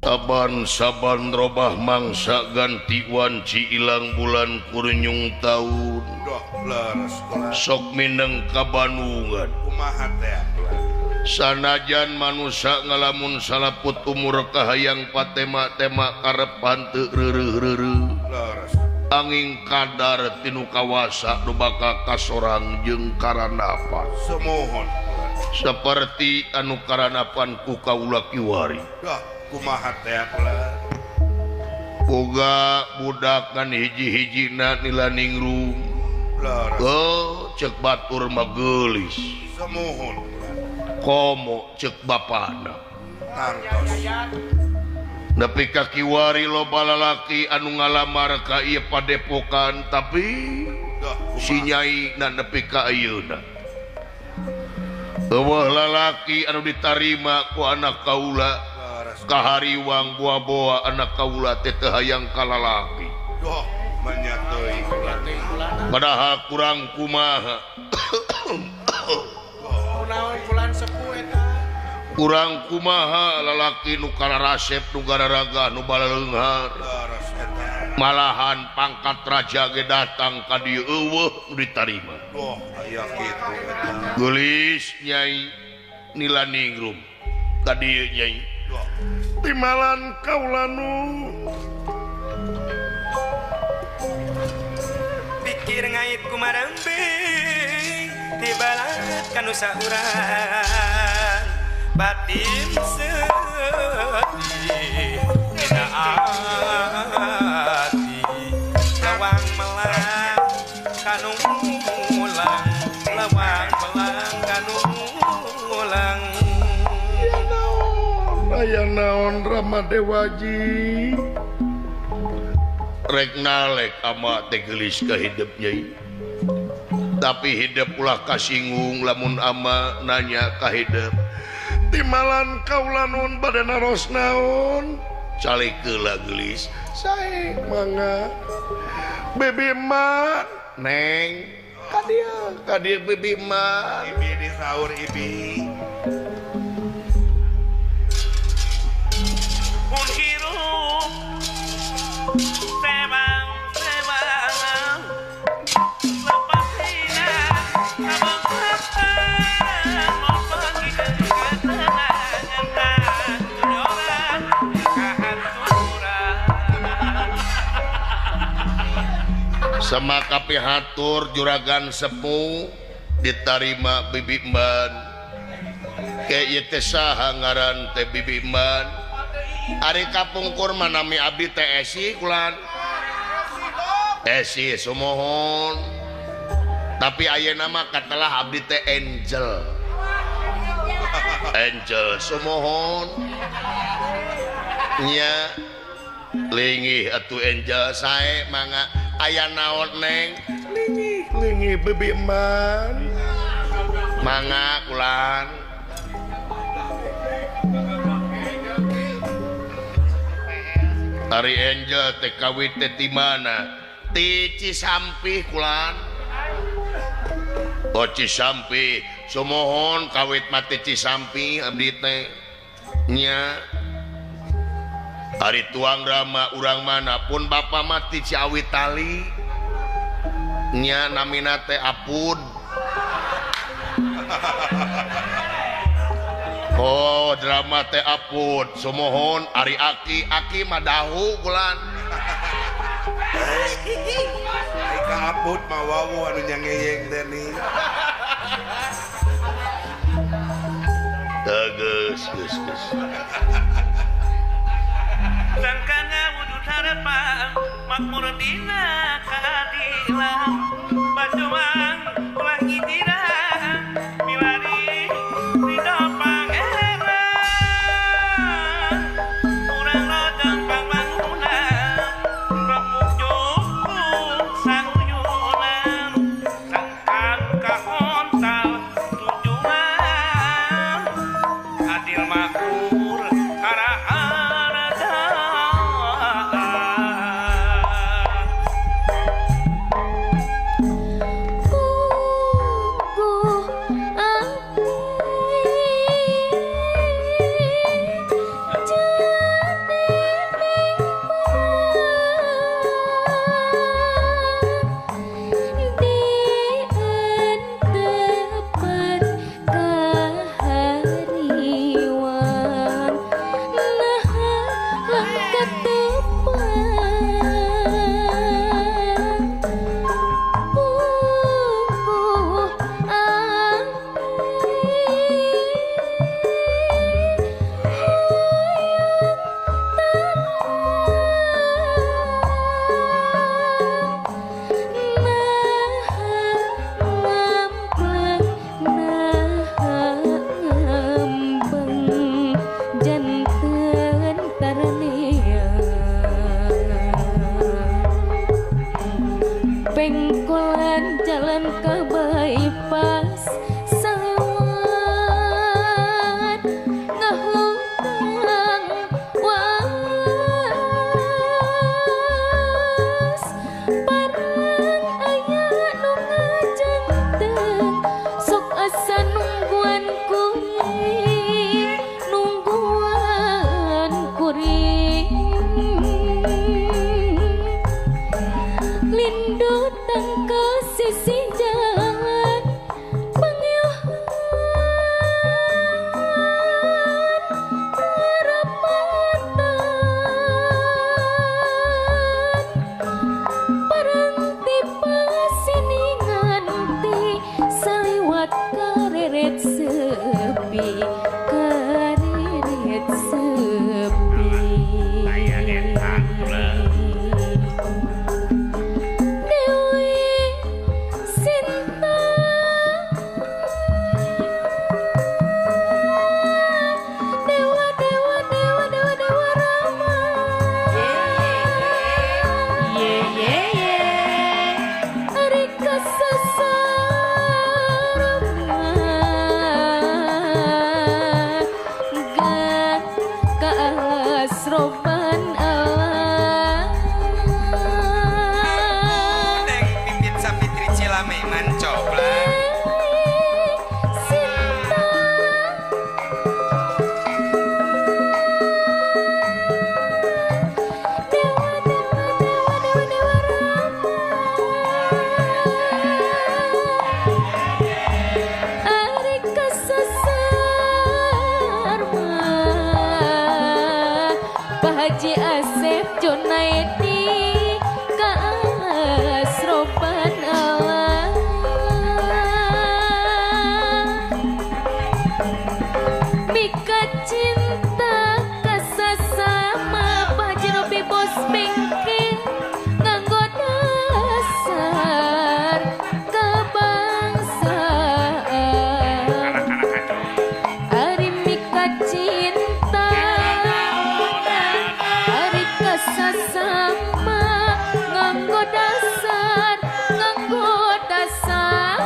Taban saban robah mangsa ganti wanci ilang bulan kurunyung taun. Sok mineng ka Bandungan. Sanajan manusia ngalamun salaput umur kahayang patema-tema karep henteu reureuh-reureuh. Angin kadar tinu kawasa nu bakal kasorang jeung karanapan. Sumuhun. Seperti anu karanapan ku kaula kiwari. Kumaha teh kula. Boga budak kan hiji-hijina nilaningrum. Oh, cek batur mah geulis. Sumuhun. Komo cek bapana. Tangtos. Nepi ka kiwari loba lalaki anu ngalamar ka ieu padepokan tapi si nyai na nepi ka ayeuna. Eueuh lalaki anu ditarima ku anak kaula. Kahariwang buah-boa anak kaula teh teu hayang ka lalaki. Doh, menyatui. Padahal kurang kumaha. Kurang kumaha lalaki nu kararasep nu gararaga nu balaleunghar. Malahan pangkat raja ge datang ka dieu eueuh nu ditarima. Doh, aya kitu eta. Geulis Nyai Nilaningrum ka dieu Nyai. Timalan kaulanu pikir ngait kumarambing tibalat kanu saurang batin sedih dina ati lawang melang kanu mulang lawang melang kanu mulang. Aya naon Rama Dewaji rek nalek ama teh geulis ka hidep nyai tapi hidep ulah kasinggung lamun ama nanya ka hidep timalan kaula nun bade naros naon calik heula geulis sae mangga bibi man neng ka dieu bibi man ibi di sahur ibi sama kapihatur juragan sepuh ditarima bibi man ke ieu teh saha ngaran teh bibi man ari kapungkur mah nami abdi teh Esi kulan Esi sumuhun tapi ayeuna mah katelah abdi teh Angel Angel sumuhun nya lingih atuh Angel sae mangga aya naon neng lingih lingih bibi man mangga kulan Ari Angel teh kawit teh ti mana ti Cisampih kulan oh Cisampih sumuhun kawit mati Cisampih abdi teh nya Ari tuang drama urang mana pun bapa mati Ciawi tali nya namina teh Apud oh drama teh Apud sumuhun ari aki aki mah dahu kulan ai ka Apud mah wawu anu nyangeyeng teh ni tegas geus geus sangkana wujud harapan makmur dina keadilan bajuang ulah ngidiran milari ridho pangeran urang lodong pangbangunan remuk jukung sauyunan sangkan kahontal tujuan adil makmur karahan. Pak Haji Asep Junaidi kaasropan Allah mika cinta kasasama Pak Haji Robi bos bengke nganggo dasar kebangsaan ari mika cinta ari kasasama nganggo dasar kebangsaan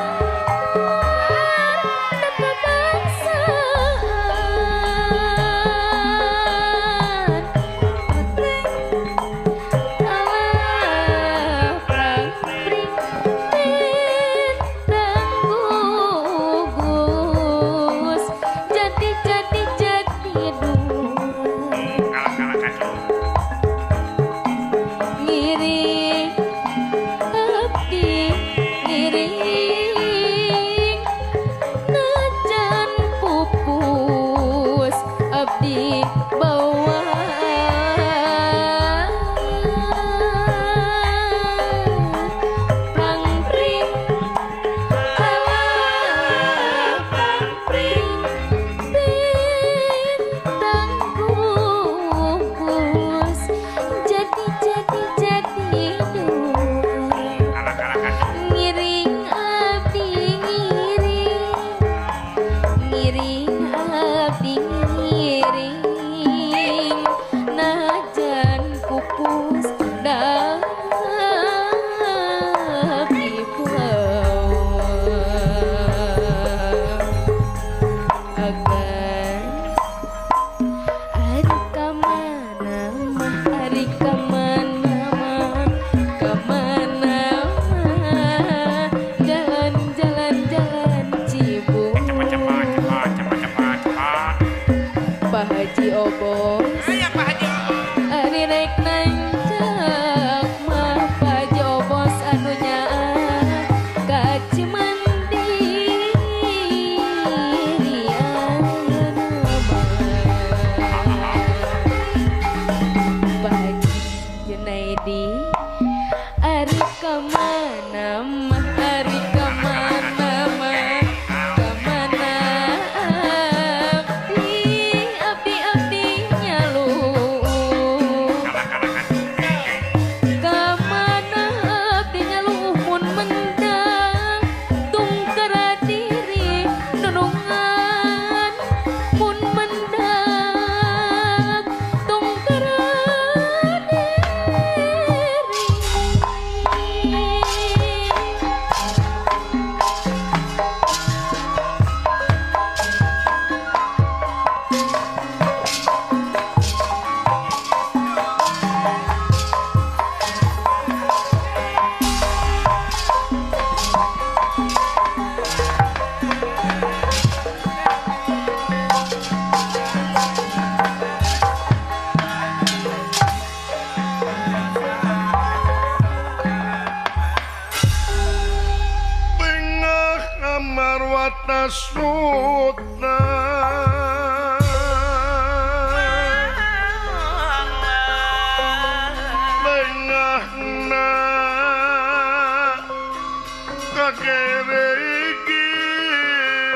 alah prang pring bintang gugus jadi jadi jadi dua ngiring abdi ngiring najan pupus abdi bawa prang pring alah prang pring bintang gugus jadi jadi jadi dua ngiring abdi ngiring ngiring abdi ngiring najan pupus abdi bawa agar ari kamana mah ari kamana mah kamana mah jalan jalan jalan Cibung Pak Haji Obos ari rek nanjak mah Pak Haji Obos anu nyaah ka Cimandiri ayeuna mah Pak Haji Junaidi ari kamana mah ari kamana mah kamana abdi abdi abdi nyaluh kamana abdi nyaluh mun mendang tungkara diri nunungan mun mendang tungkara diri. Bengah amarwata suta bengahna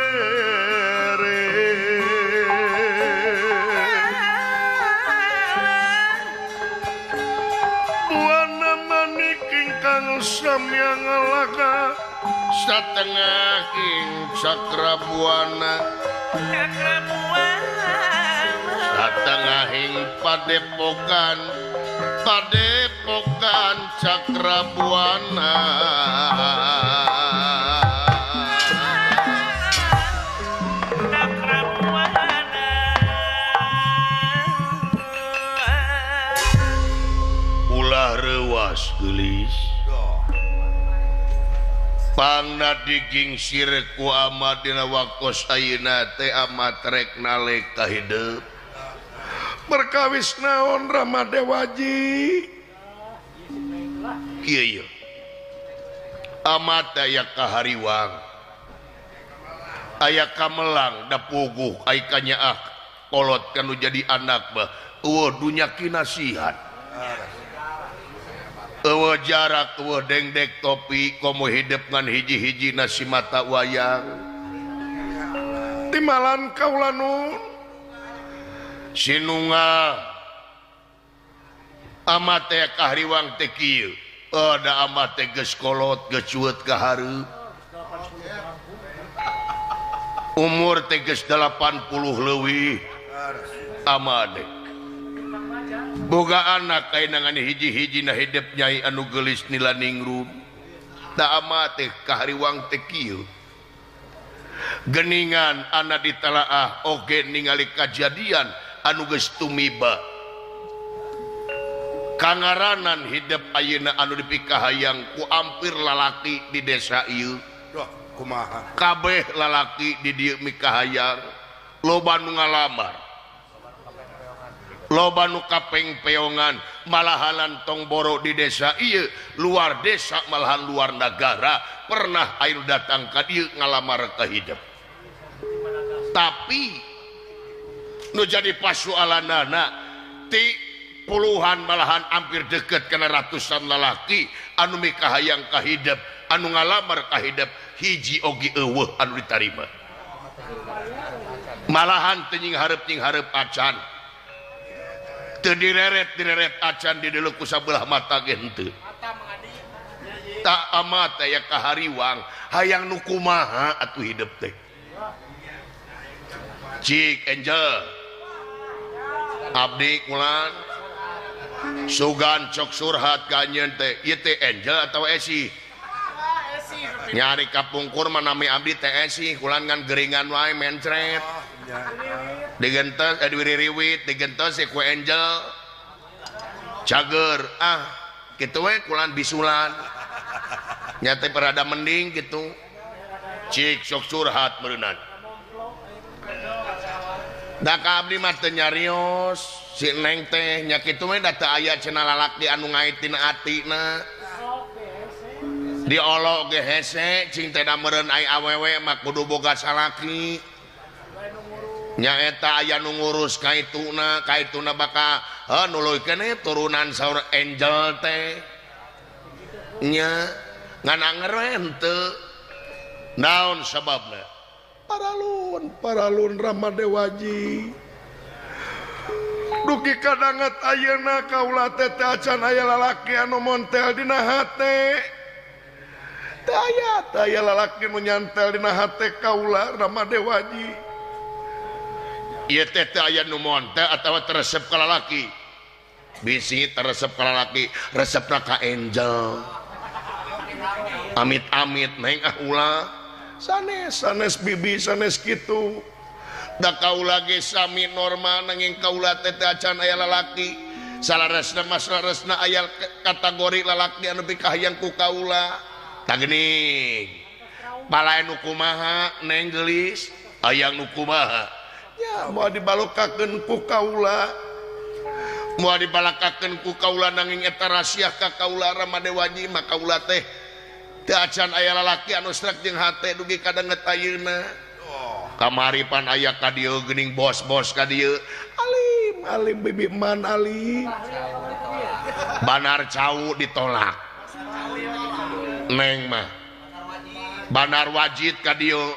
kagere-gere buana manik ingkang samyang laka satengah ing cakrabuana satengah ing padepokan padepokan cakrabuana. Ulah reuwas geulis pangna digingsir ku ama dina waktos ayeuna teh amat rek nalek ka hideub perkawis naon Rama Dewaji kieu ye amat aya ka hariwang aya kamelang da puguh ai kanyaah kolot kanu jadi anak mah Eueuh dunya kinasihan. Eueuh jarak eueuh dengdek topi komo hidep ngan hiji-hiji nasi mata wayang. Timalan kaula nun sinunga ama teh kahriwang teh kieu. Da ama teh geus kolot geus cueut ka hareup. Umur teh geus 80 leuwih ama teh. Boga anak kainangan hiji-hiji na hidep nyai anu geulis nilaningrum. Da ama teh kahriwang teh kieu. Geningan anak ditalaah oge ningali kajadian anu geus tumiba. Kangaranan hidep ayeuna anu dipikahayang ku ampir lalaki di desa ieu. Kumaha? Kabeh lalaki di dieu mikahayang loba nu ngalamar. Loba nu kapengpeongan malahanan tong boro di desa ieu, luar desa malahan luar nagara pernah anu datang ka dieu ngalamar ka hidep. Tapi nu jadi pasualanana ti puluhan malahan hampir deket kana ratusan lalaki anu mikahayang ka hidep, anu ngalamar ka hidep hiji oge eueuh anu ditarima. Malahan teu nying hareup acan. Teu direret acan di deuleu ku sabelah mata ge henteu. Tak amat aya kahariwang hayang nu kumaha atuh hidep teh. Cik Angel abdi kulan sugan cok surhat ka anjeun teh ieu teh Angel atawa Esi? Nyari kapungkur mah nami abdi teh Esi kulan ngan geringan wae mencret. Digentos diwiriwit digentos ku Angel. Cager ah kitu we kulan bisulan. Nya teh perada mending kitu. Cik sok surhat meureunnan. Da ka abdi mah teu nyarios si Neng teh nya kitu we da teu aya cenah lalaki anu ngaitin atina. Diolok ge hese cing teh da meureun ai awewe mah kudu boga salaki. Nya eta aya nu ngurus kaituna, kaituna bakal heuh nuluykeun turunan saur Angel teh. Nya ngan anger we henteu. Naon sababna? Paralun, paralun Rama Dewaji. Duki kadanget ayeuna kaula teh teu acan aya lalaki anu montel dina hate. Teu aya, teu aya lalaki nu nyantel dina hate kaula Rama Dewaji. Ieu teh teu aya nu montel atawa teresep ka lalaki. Bisi teresep ka lalaki, resepna ka Angel. Amit-amit neng ah ulah. Sanes, sanes bibi, sanes kitu. Da kaula ge sami normal nanging kaula teh teu acan aya lalaki. Salaresna mah salaresna aya kategori lalaki anu pikahayang ku kaula. Tah geuning. Palae nu kumaha neng geulis, hayang nu kumaha. Ya moal dibalokakeun ku kaula. Moal dibalakakeun ku kaula nanging eta rahasia ka kaula Rama Dewaji mah kaula teh teu acan aya lalaki anu srek jeung hate dugi ka danget ayeuna. Kamari pan aya ka dieu geuning bos-bos ka dieu. Alim, alim bibi man alim. Banar cau ditolak. Neng mah. Banar wajid ka dieu.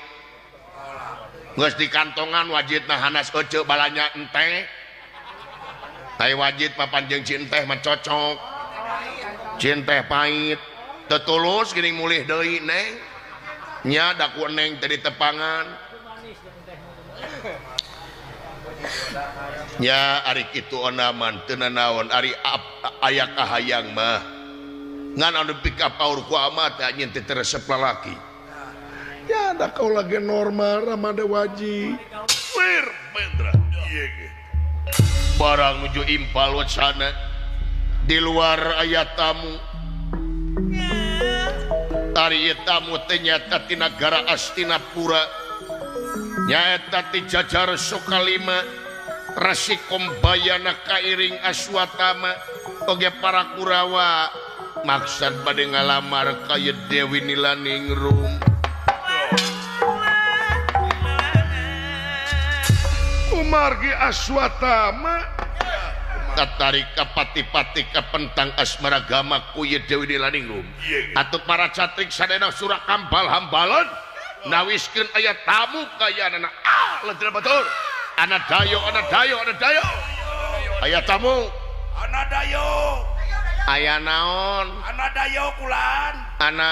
Geus dikantongan wajidna hanas ece balanya enteh. Tai wajid papan jeung cinteh mah cocok. Cinteh pahit. Teu tulus geuning mulih deui neng. Nya da ku neng teh ditepangan. Nya ari kitu onaman teu nanaon ari aya kahayang mah. Ngan anu pikapaur ku ama teh anjeun teh resep lalaki. Ya da kaula ge normal Rama Dewaji. Wir Mendra ieu ge. Barang nuju impal wacana di luar aya tamu. Ari tamu teh nyaeta ti nagara Astinapura. Nyaeta ti jajar Sokalima Rasi Kombayana kairing Aswatama oge para Kurawa maksad bade ngalamar ka Dewi Nilaningrum. Kumargi Aswatama Katarik kapati-pati kapentang asmaragama ku ieu Dewi Nilaningrum. Atuh para catrik sadayana surakampal hambalan nawiskeun aya tamu kayanana. Ah, leutik batur. Ana dayo, ana dayo, ana dayo. Aya tamu. Ana dayo. Aya naon? Ana dayo kulan. Ana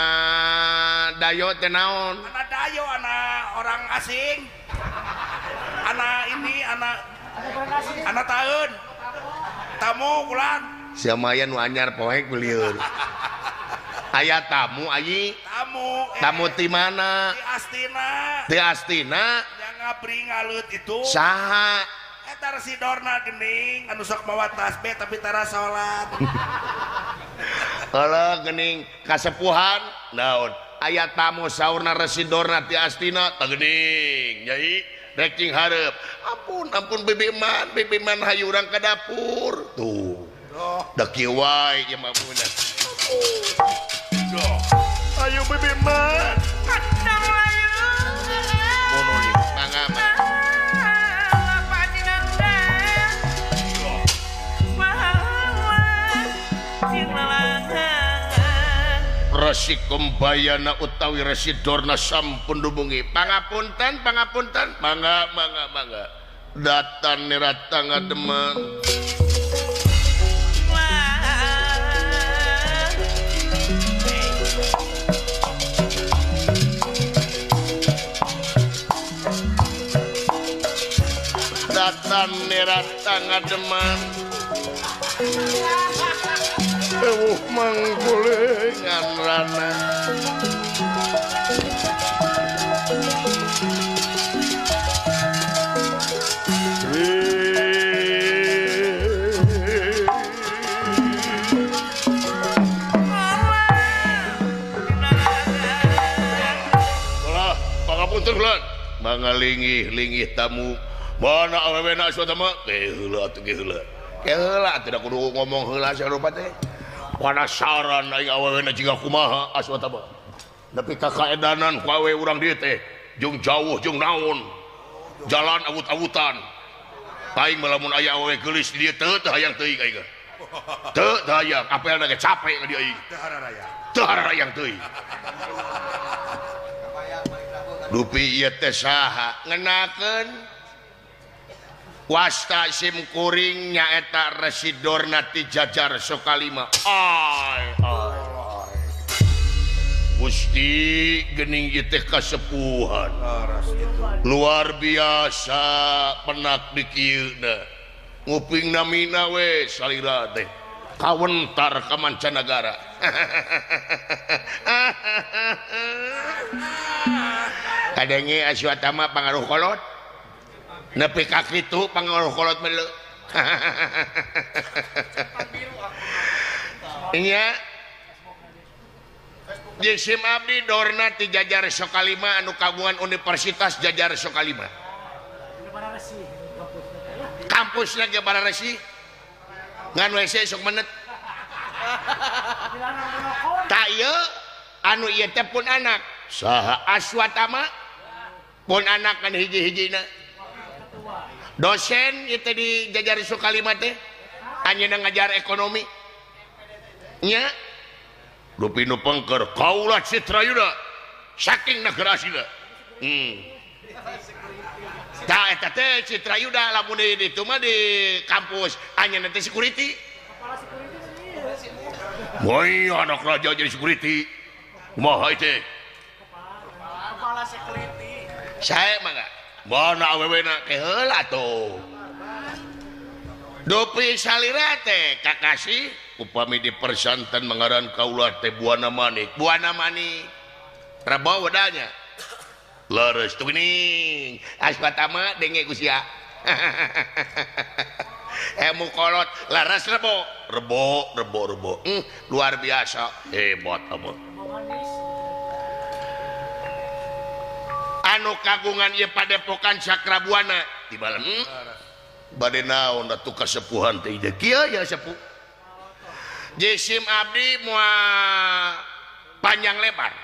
dayo teh naon? Ana dayo ana orang asing. Ana ini ana ana taeun. Tamu kulan. Sia maya nu anyar poek belieur. Aya tamu ayi. Tamu. Tamu ti mana? Ti Astina. Ti Astina. Yang ngabri ngalut itu. Saha? Eta Resi Dorna geuning anu sok mawa tasbih tapi tara salat. Heuh geuning kasepuhan naon? Aya tamu saurna Resi Dorna ti Astina tah geuning nyai. Rek cing hareup. Ampun, ampun bibi man hayu urang ka dapur. Tuh. Da kieu wae ieu mah mun. Ayo bibi man. Mono ieu mangga mah. Resi Kumbayana utawi Resi Dorna sampun dumungi. Pangapunten, pangapunten. Mangga, mangga, mangga. Datan nirata ngademen. Datan nirata ngademen. Ewuh manggulingan rana. Lah, pangapunten kula. Mangalingih-lingih tamu. Mana awewena Aswatama? Ke heula atuh ke heula. Ke heula atuh da kudu ngomong heula sarupa teh. Penasaran aing awewena jiga kumaha Aswatama. Nepi ka kaedanan ku awe urang dieu teh, jeung jauh jeung naon. Jalan awut-awutan. Aing mah lamun aya awewe geulis di dieu teu teu hayang teuing aing. Teu teu hayang, apelna ge capek ka dieu aing. Teu hararayang. Teu hararayang teuing. Dupi ieu teh saha ngenakeun wasta sim kuring nyaeta Resi Dorna ti Jajar Sokalima. Ai ai. Gusti geuning ieu teh kasepuhan. Luar biasa penak di kieuna. Nguping namina we salira teh. Kawentar ka mancanagara. Kadenge Aswatama pangaruh kolot. Nepi ka kitu pangaruh kolot melu. Nya Jisim abdi Dorna ti Jajar Sokalima anu kagungan Universitas Jajar Sokalima. Kampusna ge Bararesi. Ngan WC sok menet. Tak ieu anu ieu teh pun anak. Saha Aswatama pun anak kan hiji-hijina. Dosen ieu teh di Jajar Sokalima teh anjeunna ngajar ekonomi. Nya Dupi nu pengker kaula Citrayuda saking nagerasina. Tah eta teh Citrayuda lamun di ditu mah di kampus anjeunna teh security. Woi anak raja jadi security. Kumaha teh? Kepala security. Sae mah enggak? Mana awewena ke heula tuh. Dupi salira teh kakasih upami di persanten mengaran kaula teh Buana Manik. Buana Manik. Rebo wedanya. Leres tuh geuning. Aswatama denge ku sia. Emu kolot leres rebo. Rebo rebo rebo. Luar biasa hebat apa. Anu kagungan ieu padepokan Cakrabuana di balem. Bade naon atuh kasepuhan teh ieu kieu ya sepuh. Jisim abdi moal panjang lebar.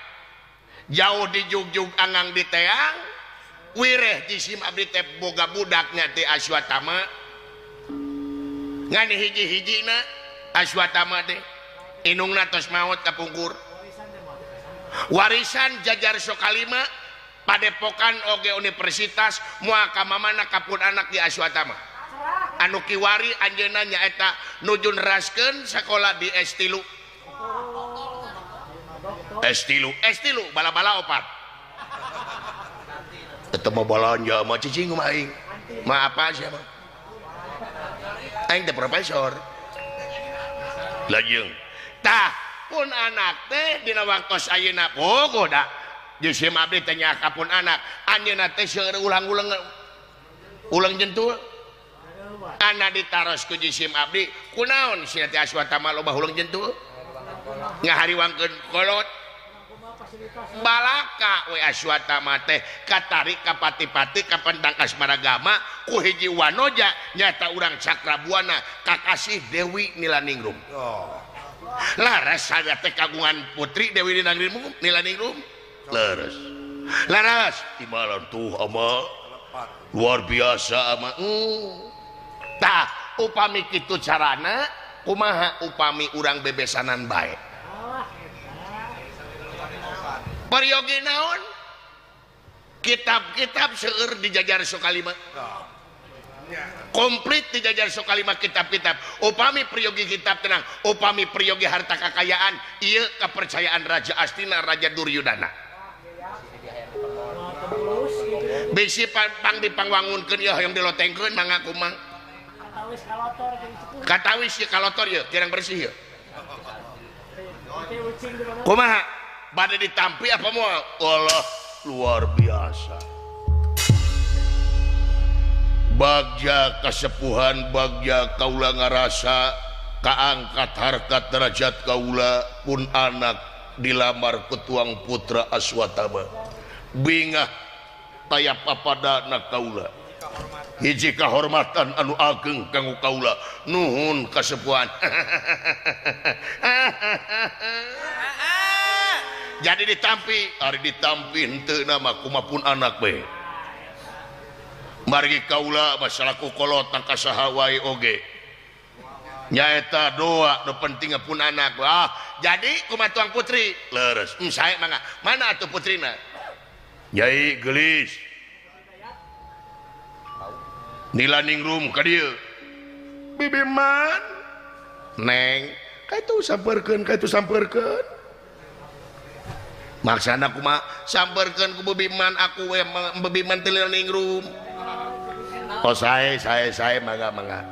Jauh di jugjug angang di teang. Wireh jisim abdi teh boga budaknya teh Aswatama. Ngan hiji-hijina Aswatama teh inungna tos maot kapungkur. Warisan jajar Sokalima padepokan oge universitas moal ka mamana kapun anak di Aswatama. Anu kiwari anjeunna nyaeta nuju neraskeun sakola di S3. S3, S3 bala-bala opat. Eta mah balanja mah cicing mah aing. Mah apa sia mah? Aing teh profesor. Lajeng. Tah, pun anak teh dina waktos ayeuna pogo da. Jisim abdi teh nya ka pun anak, anjeunna teh seueur ulang-ulang ulang jentul. Anak ditaros ku jisim abdi, kunaon sia teh Aswatama loba ulang jentul? Ngahariwangkeun kolot. Balaka we Aswatama teh katarik ka pati-pati ka pentang asmaragama ku hiji wanoja nyata urang Cakrabuana kakasih Dewi Nilaningrum. Oh. Laras saga teh kagungan putri Dewi Nilaningrum, Nilaningrum. Leres. Laras timalan tuh ama luar biasa ama. Tah upami kitu carana kumaha upami urang bebesanan bae. Peryogi naon? Kitab-kitab seueur di jajar Sokalima. Komplit di jajar Sokalima kitab-kitab. Upami peryogi kitab tenang, upami peryogi harta kekayaan, ieu kepercayaan Raja Astina, Raja Duryudana. Bisi pang dipangwangunkeun ieu hoyong dilotengkeun mangga kumaha. Katawis ieu kalotor ieu, kirang bersih ieu. Kumaha? Bade ditampi apa moal? Allah luar biasa. Bagja kasepuhan, bagja kaula ngarasa kaangkat harkat derajat kaula pun anak dilamar ketuang putra Aswatama. Bingah taya papadana kaula. Hiji kahormatan anu ageng kanggo kaula. Nuhun kasepuhan. Jadi ditampi, ari ditampi henteu nama kumapun anak we. Margi kaula masalaku kolot ka saha wae oge. Nyaeta doa nu penting pun anak. Ah, jadi kumaha tuang putri? Leres. Sae mangga. Mana atuh putrina? Nyai geulis. Nilaningrum ka dieu. Bibiman. Neng, ka itu sampeurkeun, ka itu sampeurkeun. Maksana kumaha sampeurkeun ku bebiman aku we bebiman teh Nilaningrum. Oh sae sae sae mangga mangga.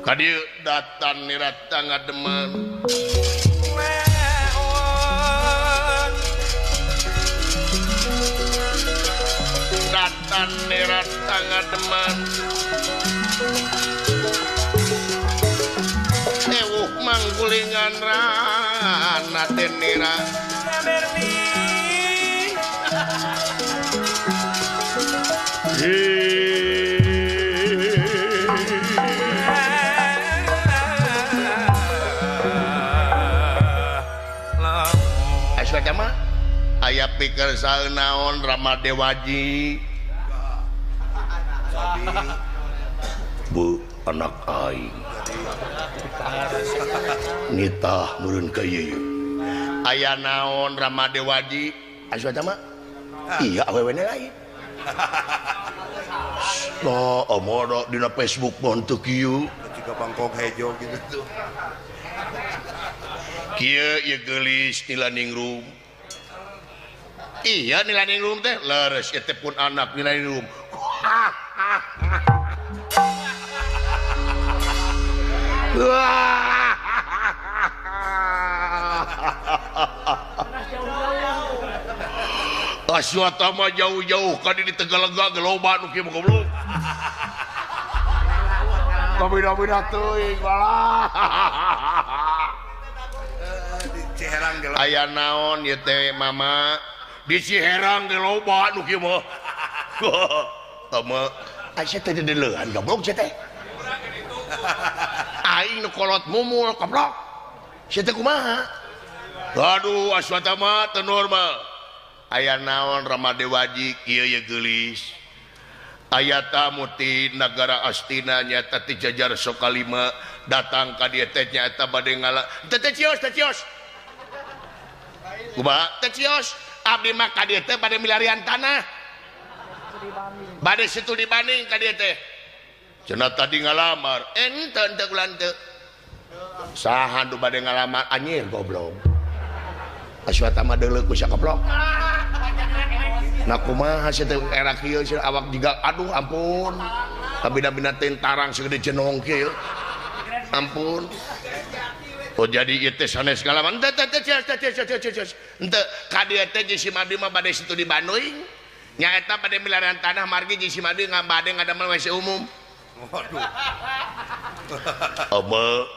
Ka dieu datan nirata ngademen. Datan nirata ngademen. Ewuh manggulingan rana teh nira. Aswatama aya pikir saeunaon Rama Dewaji. Bu anak aing nitah meureun ka ieu. Aya naon Rama Dewaji? Aswatama iya awewena lain. Nah, amoda dina Facebook mah teu kieu. Jiga bangkong hejo gitu tuh. Kieu ieu geulis Nilaningrum. Iya Nilaningrum teh leres ieu teh pun anak Nilaningrum. Aswatama jauh-jauh ka di Tegalega ge loba nu kieu mah goblok. Kabina-bina teuing walah. Di Ciherang ge loba. Aya naon ieu teh mama? Di Ciherang ge loba nu kieu mah. Tama aya teh deuleuhan goblok sia teh. Aing nu kolot mumul goblok. Sia teh kumaha? Aduh Aswatama teu normal. Aya naon Rama Dewaji kieu ye geulis. Aya tamu ti nagara Astina nyaeta ti jajar Sokalima datang ka dieu teh nyaeta bade ngala teh teh cios teh cios. Kumaha teh cios? Abdi mah ka dieu teh bade milarian tanah. Bade situ dibanding ka dieu teh. Cenah tadi ngalamar, ente ente ulah teu. Saha nu bade ngalamar anjir goblok. Aswatama deuleu ku sakeplok. Nah kumaha sia teh era kieu sia awak jiga aduh ampun. Kabina-bina tarang segede jenong kieu. Ampun. Oh jadi ieu teh sanes ngalaman teh teh teh teh teh teh henteu ka dieu teh jeung si Madi mah bade situ di Bandung. Nyaeta bade milarian tanah margi jeung si Madi ngabade ngadamel WC umum. Waduh. Obe,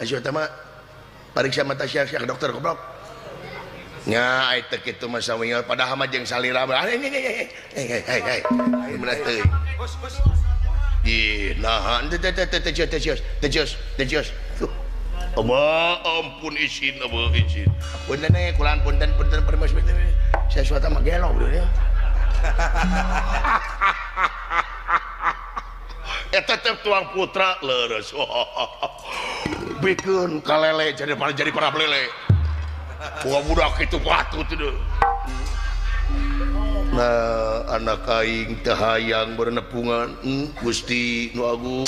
Aswatama pariksa mata sia sia ke dokter goblok. Nya ai teh kitu mah sawingel padahal mah jeung salira hei hei hei hei bener teuing. Ih naha teh teh teh teh teh teh teh teh. Abah ampun izin abah izin. Punten eh kulan punten punten permos punten. Saya suatu mah gelo bro ya. Eta teh tuang putra leres. Bikeun kalele jadi para lele. Buah budak itu patut itu. Nah anak aing teu hayang bernepungan Gusti nu agung.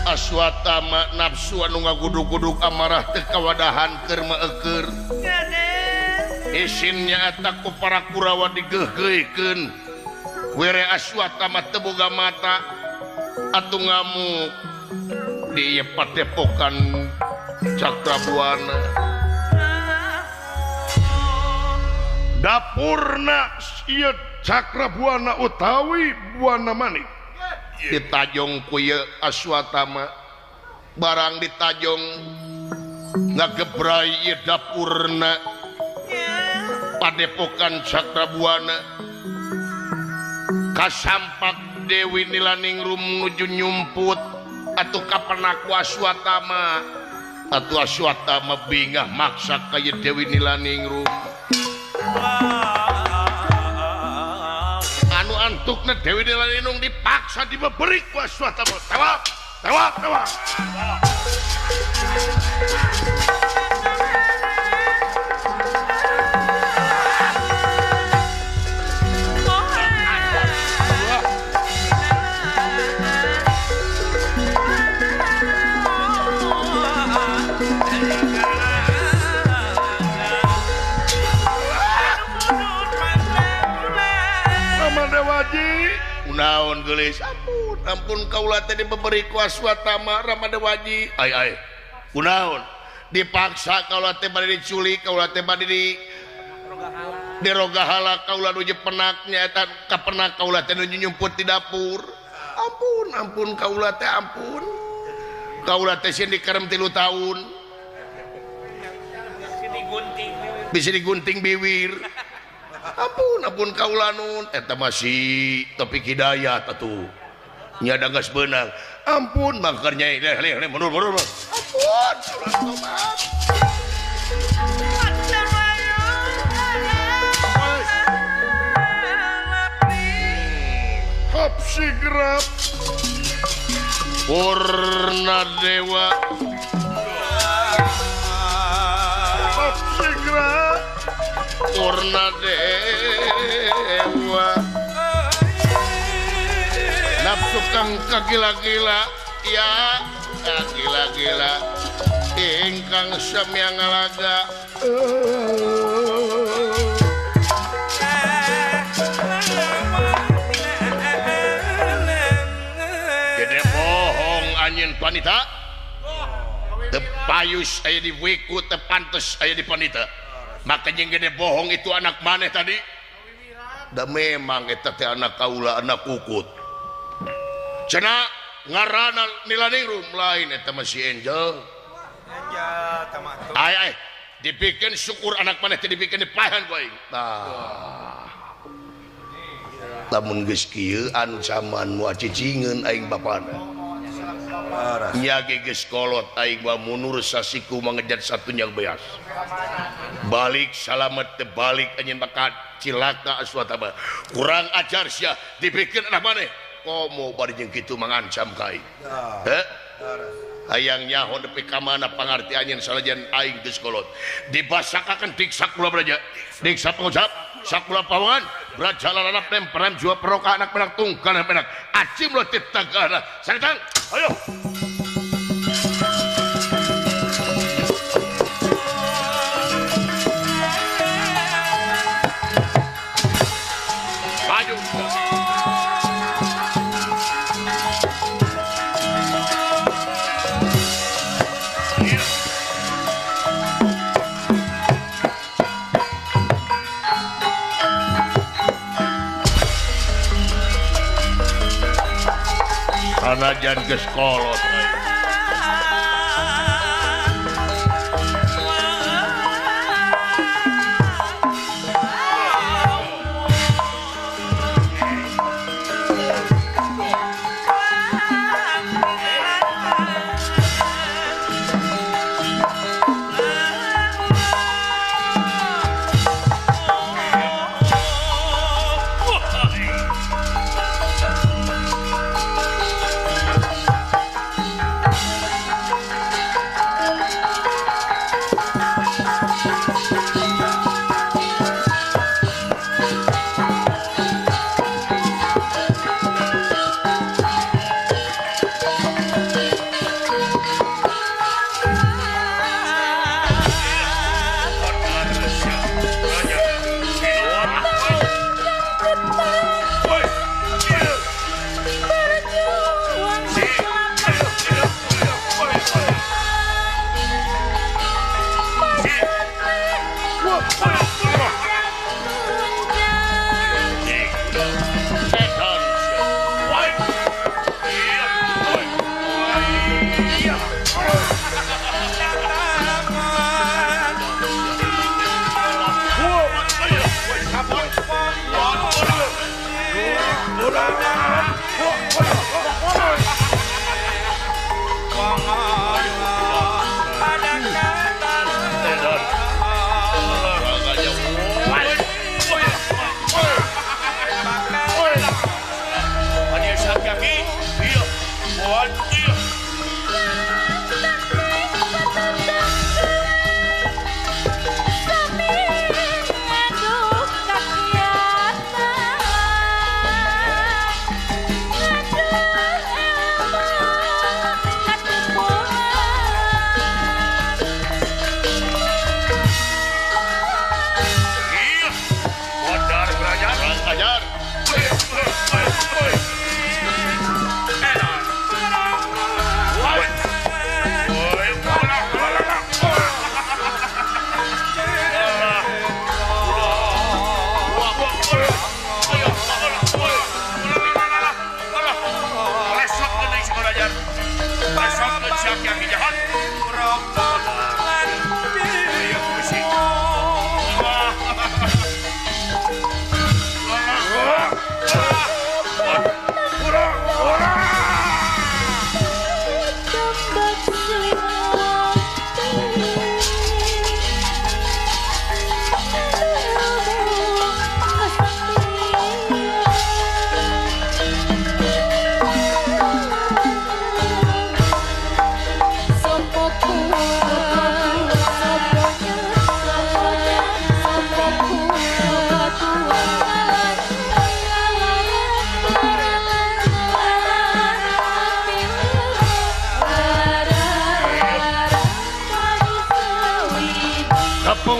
Aswatama nafsu anu ngagudug-gudug amarah teu kawadahan keur meukeur. Isinnya eta ku para Kurawa digeugeuhkeun. Were Aswatama teu boga mata atuh ngamuk di ieu padepokan Cakrabuana. Dapurna ieu Cakrabuana utawi Buana Manik ditajong ku ieu Aswatama. Barang ditajong ngagebrai ieu dapurna padepokan Cakrabuana. Kasampak Dewi Nilaningrum nuju nyumput atuh kapenak ku Aswatama. Atuh Aswatama bingah maksa ka ieu Dewi Nilaningrum. Anu antukna Dewi Nilaningrum dipaksa dibeberi ku Aswatama. Tewak, tewak, tewak. Naon geulis ampun ampun kaula teh diberi ku Aswatama Rama Dewaji ai ai kunaon dipaksa kaula teh bade diculik kaula teh bade di dirogahala kaula nu jepenak nyaeta kapenak kaula teh nu nyumput di dapur ampun ampun kaula teh ampun kaula teh sieun dikerem 3 tahun bisa digunting biwir. Ampun ampun kaula nun eta masih Topik Hidayat atuh nya da geus beunang ampun mangker nyai leh leh mundur mundur ampun tobat hop sigrap Purna Dewa hop sigrap Purna Dewa nafsu kang kagila-gila ya kagila-gila ingkang samya ngalaga gede bohong anjeun panita teu payus aya di wiku teu pantes aya di panita. Maka jeung gede bohong itu anak maneh tadi. Da memang eta teh anak kaula anak kukut. Cenah ngaranna Nilaningrum lain eta mah si Angel. Angel tama. Ai ai dipikeun syukur anak maneh teh dipikeun dipaehan ku aing. Tah. Lamun geus kieu ancaman moal cicingeun aing bapana. Nyage geus kolot aing mah mundur sasiku mangejat satunya beas. Balik salamet teu balik anjeun bakal cilaka Aswatama. Kurang ajar sia dipikeun anak maneh. Komo bari jeung kitu mengancam ka aing. Heh? Hayang nyaho nepi ka mana pangarti anjeun salajan aing geus kolot. Dibasakakeun diksak kula braja. Diksak pengucap, sakula pawangan, brajalan anak nemperan jua peroka anak penak tungkan anak penak. Acim lo titagana. Saritang, ayo. Maju. Sanajan geus kolot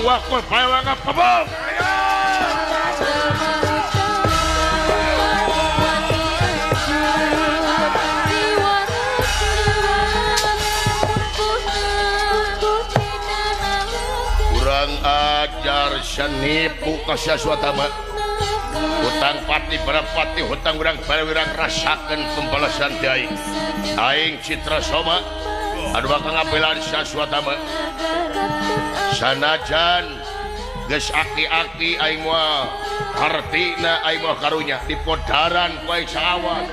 Wakul pawang pebong. Kurang ajar senipu ka Aswatama. Hutang pati berapati hutang urang barang rasakeun pembalasan ti aing. Aing Citra Soma anu bakal ngabelaan Aswatama. Sanajan geus aki-aki aing moal hartina aing moal karunya di podaran ku aing saawan.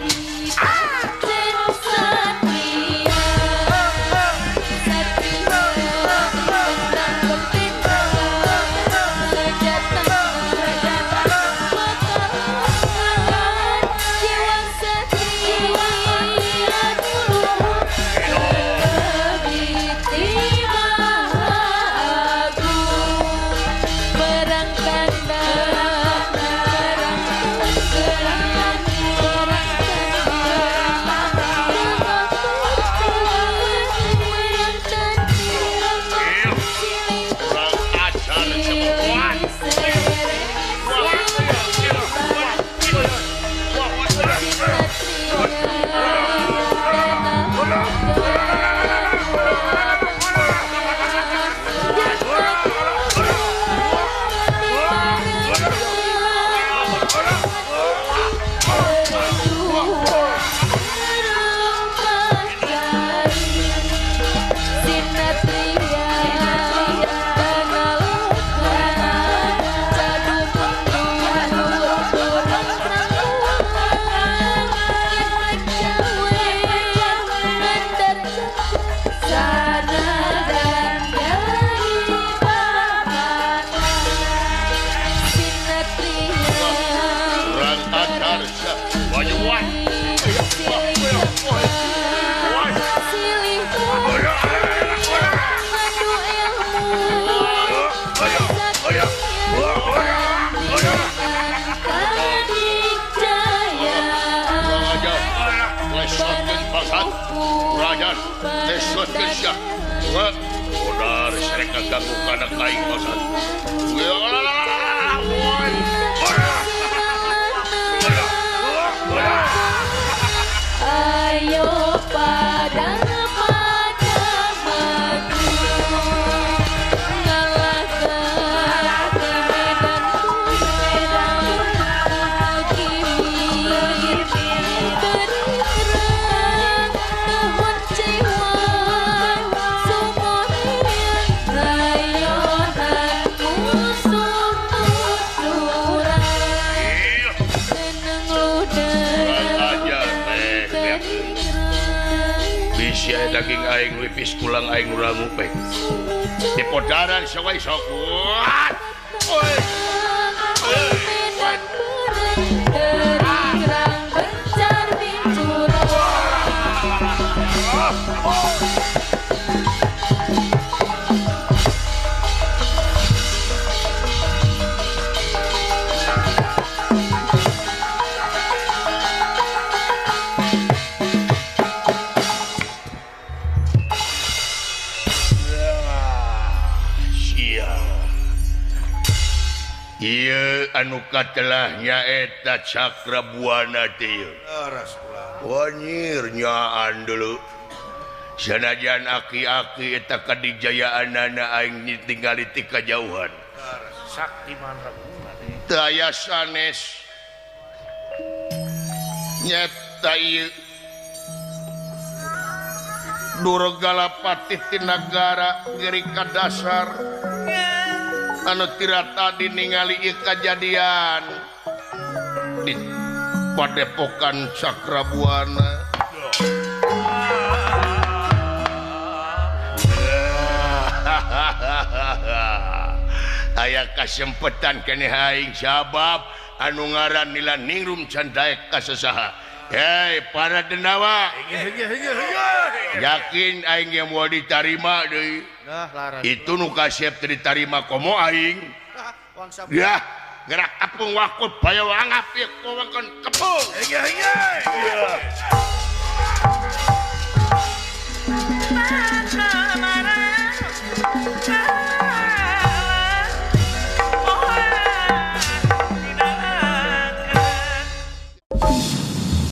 Pasotkeun sia. Modar serek ganggu kana ka aing pasot. Ayo pada daging aing lipis kulang aing ulang upek di podaran sawai sok kuat. Oi. Anu katelah nyaeta Cakra Buana teh. Wanyir nyaan dulu. Sanajan aki-aki eta kadijayaanana aing ditinggali ti kajauhan. Sakti mandraguna teh. Teu aya sanes. Nyeta ieu Durgalapati ti nagara Giri Kadasar. Anu tira tadi ningali ieu kajadian di padepokan Cakra Buana. Aya kasempetan keneh aing sabab anu ngaran Nila Ningrum can daek ka sasaha. Hei para denawa, yakin aing ge moal ditarima deui. Itu nu kasep teu ditarima komo aing. Ya, gerak apung wakut bayo angap ieu kowangkeun kepung.